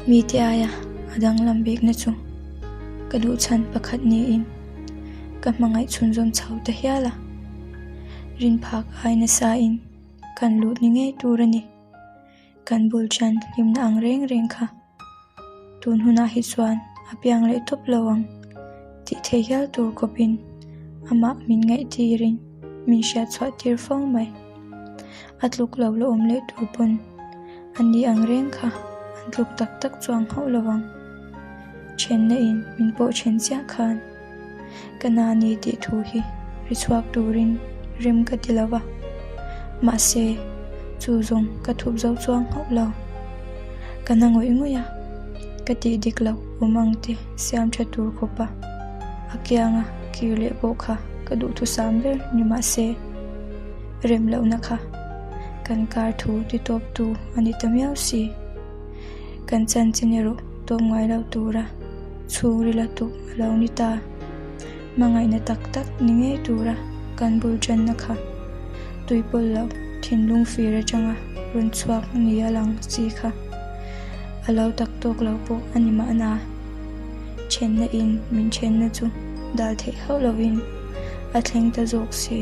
Mite aia a danglam bikna chu ka duh chhan pakhat niin ka hmangaih chhunzawm chho ta hial a. Rin phak ai nasain kan lut ni ngei tur a ni. Kan bul ṭan hlimna ang reng reng kha tun hunah hi chuan a piang leh tawp lo ang tih thei hial tur khawpin amah min ngaihtirin min hriat chhuah tir fo mai. A tluk lo la awm leh tur pawn a ni ang reng kha an tluk tak tak chuang hauh lo ang. Thenna in min pawh then chiah khan ka na ni tih thu hi ri chhuak turin rem ka ti lo va, mahse chu zawng ka thup zo chuang hauh lo. Ka na ngawih ngawih a, ka tih dik loh awm ang te siam tha tur khawp a, a kianga kir leh pawh kha ka duhthusam ber ni mahse rem lohna kha kan kar thu ti tawp tu a ni ta miau si. Kan chanchin erawh tawp ngai lo tura chhungril a tuk a lo ni ta. Hmangaihna tak tak ni ngei tura kan bul tanna kha tuipawl loh thinlung fir atanga rawn chhuak ni a lang chi kha a lo tak tawk lo pawh a ni mahna. Thenna in min thenna chu dal theih hauh lovin a thleng ta zawk si.